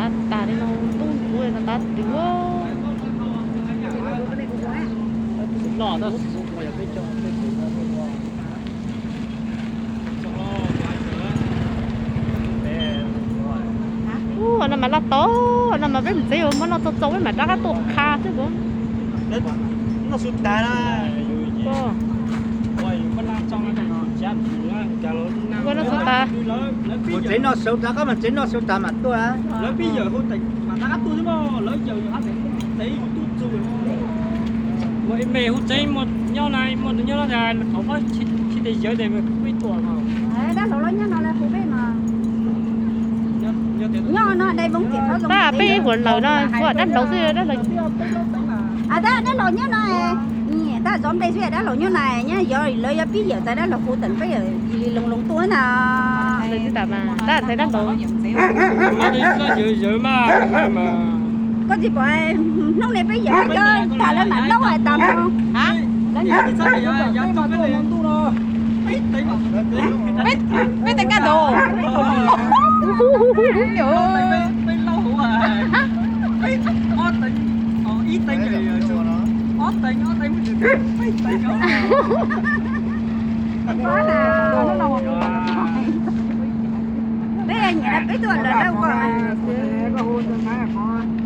Ab tas li no, tub ntxuav no tab twv. Ua no mas loj tau, no mas peb mus tsev, muab noj txog txog peb mam rov qab tuaj qha xwb. Noj su tas na. Ua noj su tas. Mus tsev noj su tas, koj mas tsev noj su tas mam tuaj. Lawv pib yawm hu teem mam rov qab tuaj xwb mas, lawv yawm yawm hab teem tsev hu tuaj txug. Muaj ib me hu tseeb muaj nyob na, muaj tus nyob no, thaum pab tsis tes yawg tes peb tuaj mas. Dab laug los nyob no hu peb mas. Nyob no dai voob tim, tab peb ib huam lawm no, ua dab laug xwb, dab laug. Tab dab laug nyob no, tab zov nplej xwb, dab laug nyob na, nyob yog lawv yuav pib yawm tas dab laug hu teem peb yawm li loo loo tuaj na. Tab ntxhais dab laug. Koj tsis pom hnub no peb yawm peb cov tas lawv mam laub hais tas no. Peb teev kaj ntug. Peb nyiam peb tuaj lawm lauj koj.